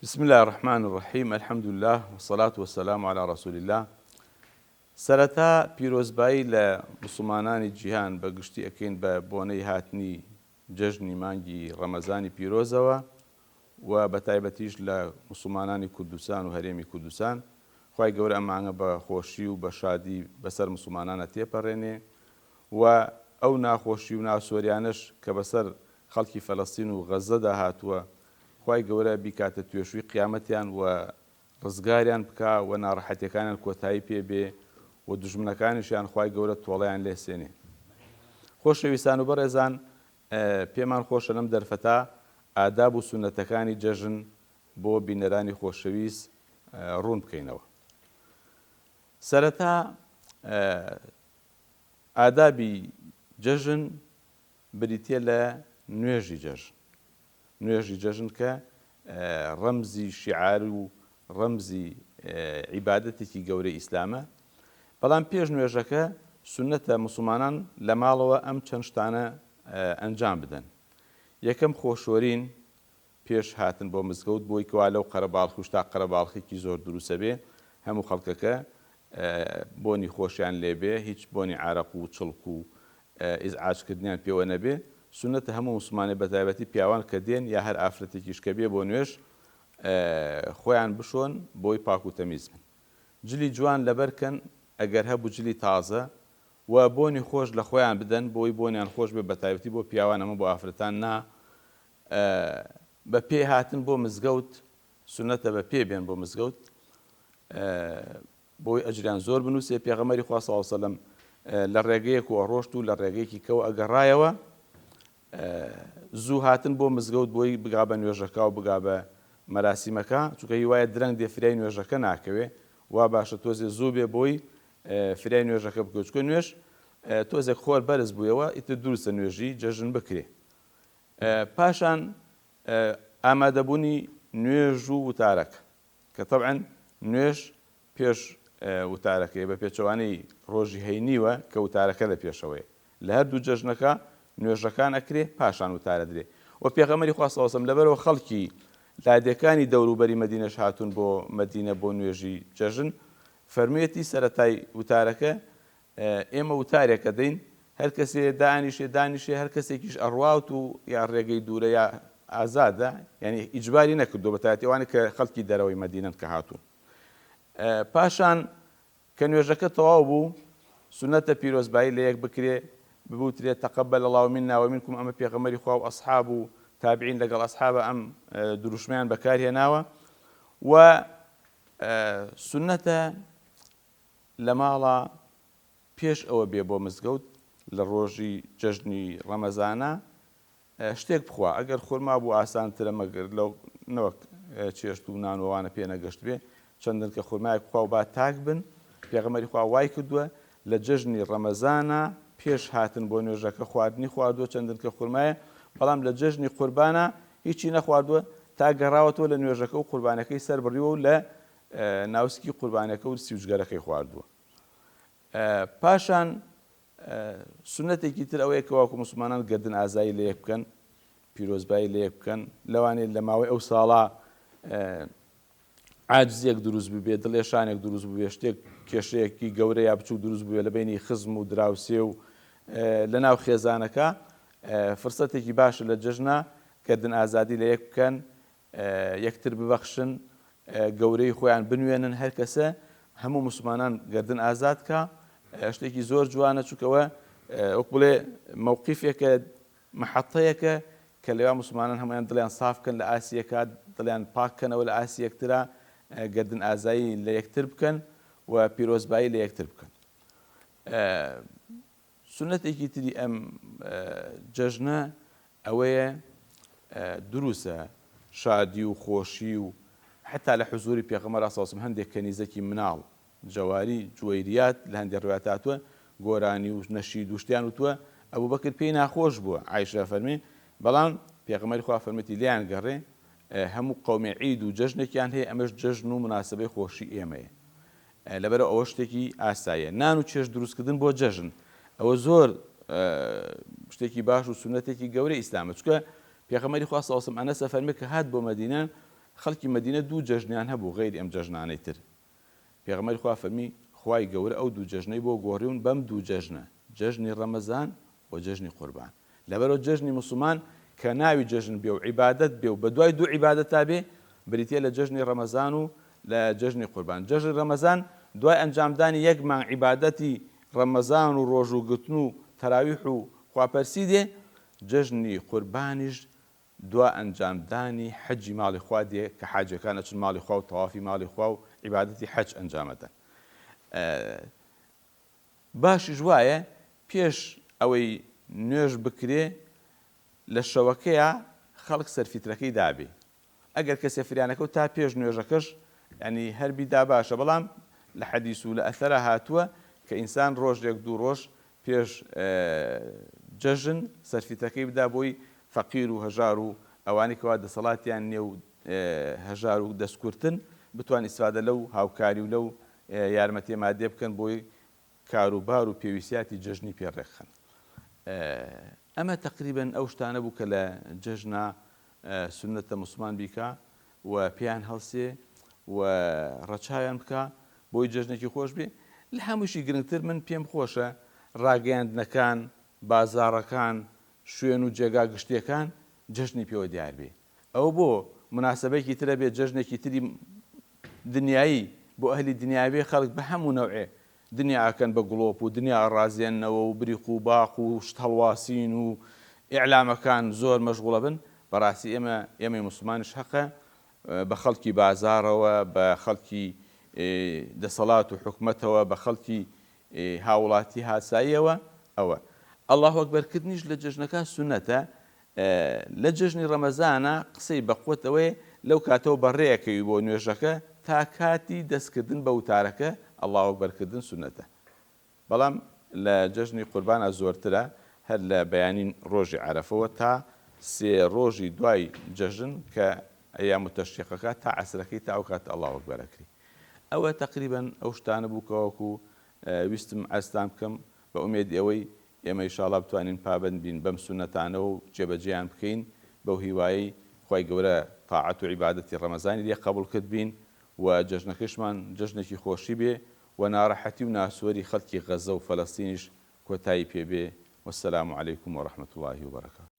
بسم اللە الرحمن الرحیم الحمدللە والصلاة والسلام علی رسول اللە سەرەتا پیرۆزبایی لە موسڵمانانی جیهان بە گشتی ئەکەین بە بۆنەی هاتنی جەژنی مانگی ڕەمەزانی پیرۆزەوە و بە تایبەتیش لە موسڵمانانی کوردستان و هەرێمی کوردستان خوای گەورە ئەم مانگە بە خۆشی و بە شادی بەسەر موسڵمانانە تێپەڕێنێ و ئەو ناخۆشی و ناسۆریانەش کە بەسەر خەڵکی فەلەستین و غەززەدا هاتووە خوای گەورە بیکاتە توێشووی قیامەتیان و ڕزگاریان بکا و ناڕەحەتیەکانیان کۆتایی پێ بێ و دوژمنەکانیشیان خوای گەورە تۆڵەیان لێ سێنێ. خۆشەویستان و بەڕێزان پێمان خۆشە لەم دەرفەتە ئاداب و سوننەتەکانی جەژن بۆ بینەرانی خۆشەویست ڕوون بکەینەوە. سەرەتا ئادابی جەژن بریتیە لە نوێژی جەژن. نوێژی جەژن کە ڕەمزی شیعار و ڕەمزی عیبادەتێکی گەورەی ئیسلامە، بەڵام پێش نوێژەکە سوننەتە موسڵمانان لە ماڵەوە ئەم چەند شتانە ئەنجام بدەن، یەکەم خۆشۆرین پێش هاتن بۆ مزگەوت بۆی کەوا لەو قەرەباڵخی و شتا قەرەباڵخێکی زۆر دروسەبێ هەموو خەڵکەکە بۆنی خۆشیان لێبێ هیچ بۆنی عارەق و چڵک و ئیزعاج کردنیان پێوە نەبێ، سوننەتە هەموو موسڵمانێ بەتایبەتی پیاوان کە دێن یا هەر ئافرەتێکیش کە بێ بۆ نوێژ خۆیان بشۆن بۆی پاک و تەمیز بن. جلی جوان لەبەر کەن ئەگەر هەبوو جلی تازە و بۆنی خۆش لە خۆیان بدەن بۆی بۆنیان خۆش بێ بەتایبەتی بۆ پیاوان ئەمە بۆ ئافرەتان نا بە پێ هاتن بۆ مزگەوت سوننەتە بە پێ بێن بۆ مزگەوت بۆی ئەجریان زۆر بنووسێ، پێغەمبەری خوا صلی اللە علیە وسلم لە ڕێگەیەک و ئەڕۆشت و لە ڕێگەیەکی کەوە ئەگەڕایەوە، زوو هاتن بۆ مزگەوت بۆی بگا بە نوێژەکە و بگا بە مەراسیمەکە، چونکە هی وایە درەنگ دێ فریای نوێژەکە ناکەوێ، وا باشە تۆزێ زوو بێ بۆی فریای نوێژەکە بکەوێ، چونکە نوێژ تۆزێک خۆر بەرز بوویەوە ئیتر دروستە نوێژی جەژن بکرێ. پاشان ئامادەبوونی نوێژ و وتارەکە. کە تەبعەن نوێژ پێش وتارەکەیە بە پێچەوانەی ڕۆژی هەینیوە کە وتارەکە لە پێشەوەیە لە هەردوو جەژنەکە نوێژەکان ئەکرێ پاشان وتارە درێ وە پێغەمبەری خوا صلی اللە علیە وسلم لەبەرەوە خەڵکی لادێکانی دەوروبەری مەدینەش هاتوون بۆ مەدینە بۆ نوێژی جەژن فەرموویەتی سەرەتای وتارەکە ئێمە وتارێک ئەدەین هەر کەسێ دانیشێ دانیشێ هەر کەسێکیش ئەڕوات و یا ڕێگەی دوورە یا ئازادە یعنی ئیجباری نەکردووە بە تایبەتی ئەوانەی کە خەڵکی دەرەوەی مەدینەن کە هاتوون پاشان کە نوێژەکە تەواو بوو سونەتە پیرۆزبایی لە یەک بکرێ بوترێ تقبل الله منا ومنكم ئەمە پێغەمبەری خوا و ئەصحاب و تابعین لەگەڵ ئەصحابە ئەم دروشمیان بەکارهێناوە و سونەتە لە ماڵا پێش ئەوە بێ بۆ مزگەوت لە ڕۆژی جەژنی ڕەمەزانا شتێک بخوا ئەگەر خورما بوو ئاسانترە مەگەر لەو نەوەک چێشت و نان و ئەوانە پێ نەگەشتبێ چەند دەنکە خورمایەک بخوا و با تاک بن پێغەمبەری خوا وای کردووە لە جەژنی ڕەمەزانا پێش هاتن بۆ نوێژەکە خواردنی خواردووە چەند دەنکە خورمایە بەڵام لە جەژنی قوربانا هیچی نەخواردووە تا گەڕاوەتەوە لە نوێژەکە و قوربانەکەی سەر بڕیوە و لە ناوسکی قوربانەکە و سیوجگەرەکەی خواردووە. پاشان سونەتێکی تر ئەوەیە کە واکو موسڵمانان گەردن ئازایی لە یەک بکەن، پیرۆزبایی لە یەک بکەن، لەوانەیە لە ماوەی ئەو ساڵە عاجزیەک دروست ببێ، دڵێشانێک دروست ببێ، شتێک کێشەیەکی گەورە یا بچوک دروست ببێ لە بینی خزم و دراوسێ و لە ناو خێزانەکە، فرسەتێکی باشە لە جەژنە گەردن ئازادی لە یەک بکەن، یەکتر ببەخشن گەورەی خۆیان بنوێنن هەر کەسە هەموو موسڵمانان گەردن ئازاد کا شتێکی زۆر جوانە چونکەوە وەک بڵێ مەوقیفێکە محەتەیەکە کە لەوا موسڵمانان هەمویان دڵیان ساف کەن لە ئاسیەکە دڵیان پاک کەنەوە لە ئاسی یەکترا گەردن ئازایی لە یەکتر بکەن و پیرۆزبایی لە یەکتر بکەن. سوننەتێکی تری ئەم جەژنە ئەوەیە دروسە شادی و خۆشی و حتا لە حزوری پێغەمبەر صلی اللە علیە و هەندێک کەنیزەکی مناڵ جەواری جوەیریات لە هەندێک ڕوایەت هاتووە گۆرانی و نەشید و شتیان وتووە ئەبوبەکر پێی ناخۆش بووە عایشە فەرمی بەڵام پێغەمبەری خوا فەرموویەتی لێیان گەڕێ هەموو قەومێ عید و جەژنێکیان هەیە ئەمەش جەژن و موناسەبەی خۆشی ئێمەیە لەبەرئەوە ئەوە شتێکی ئاساییە. نان و چێشت دروستکردن بۆ جەژن ئەوە زۆر شتێکی باش و سوننەتێکی گەورەی ئیسلامە، چونکە پێغەمبەری خوا صلی اللە علیه و سلم ئەنەس ئەفەرموێ کە هات بۆ مەدینە خەڵکی مەدینە دوو جەژنیان هەبوو غەیری ئەم جەژنانەی تر. پێغەمبەری خوا فەرمی، خوای گەورە ئەو دوو جەژنەی بۆ گۆڕیون بەم دوو جەژنە، جەژنی ڕەمەزان و جەژنی قوربان. لەبەرئەوە جەژنی موسڵمان کە ناوی جەژن بێ و عیبادەت بێ و بەدوای دوو عیبادەتا بێ، بریتیە لە جەژنی ڕەمەزان و لە جەژنی قوربان. جەژنی ڕەمەزان دوای ئەنجامدانی یەک مانگ عیبادەتی ڕەمەزان و ڕۆژووگرتن و تەراویح و خواپەرسی دێ، جەژنی قوربانیش دوا ئەنجامدانی حەجی ماڵی خوا دێ کە حاجیەکان ئەچن ماڵی خوا و تەوافی ماڵی خوا و عیبادەتی حەج ئەنجام ئەدەن. باشیش وایە پێش ئەوەی نوێژ بکرێ لە شەوەکەیا خەڵک سەرفیترەکەی دابێ ئەگەر کەسێ فریانەکەوت تا پێش نوێژەکەش یانی هەر بیدا باشە بەڵام لە حەدیس و لە ئەثەرا هاتووە کە ئینسان ڕۆژێک دوو ڕۆژ پێش جەژن سەرفیترەکەی بدا بۆی فەقیر و هەژار و ئەوانەی کەوا دەسەڵاتیان نیە و هەژار و دەستکورتن بتوان ئیسفادە لەو هاوکاری و لەو یارمەتیە مادیە بکەن بۆی کاروبار و پێویستیاتی جەژنی پێ ڕێکخەن. ئەمە تەقریبەن ئەو شتانە بوو کە لە جەژنا سوننەتە موسڵمان بیکا و پێیان هەڵسێ و ڕەچاویان بکا بۆی جەژنێکی خۆش بێ. لە هەمووشی گرنگتر من پێم خۆشە ڕاگەیاندنەکان، بازاڕەکان، شوێن و جێگا گشتیەکان جەژنی پێوە دیار بێ. ئەوە بۆ موناسەبەیەکی ترە بێ جەژنێکی تری دنیایی بۆ ئەهلی دنیا بێ خەڵک بە هەموو نەوعێ دنیا ئەکەن بە گڵۆپ و دنیا ئەڕازێننەوە و بریق و باق و شت هەڵواسین و ئیعلامەکان زۆر مەشغوڵ ئەبن بەڕاستی ئێمە ئێمەی موسڵمانیش هەقە بە خەڵکی بازاڕەوە بە خەڵکی دەسەڵات و حکومەتەوە بە خەڵکی هاوڵاتی هاساییەوە ئەوە اللە اکبر کردنیش لە جەژنەکە سونەتە لە جەژنی ڕەمەزانا قسەی بەقوەت ئەوەیە لەو کاتەوە بەڕێ ئەکەوی بۆ نوێژەکە تا کاتی دەست کردن بە وتارەکە اللە اکبر کردن سوننەتە بەڵام لە جەژنی قوربانا زۆرترە هەر لە بەیانی ڕۆژی عەرەفەوە تا سێ ڕۆژی دوای جەژن کە ئەیام تەشریقەکە تا عەسرەکەی تا ئەو کاتە اللە اکبر ئەکری ئەوە تەقریبەن ئەو شتانە بوو کەوەکو ویستم عەرزتان بکەم بە ئومێدی ئەوەی ئێمە ئیشاڵا بتوانین پابەند بین بەم سوننەتانەوە و جێبەجێیان بکەین بەو هیوایەی خوای گەورە تاعەت و عیبادەتی ڕەمەزانی لێ قەبوڵ کردبین و جەژنەکەشمان جەژنێکی خۆشی بێ و ناڕەحەتی و ناسۆری خەڵکی غەزە و فەلەستینیش کۆتایی پێ بێ والسلام علیکم ورحمە اللە وبرکاته.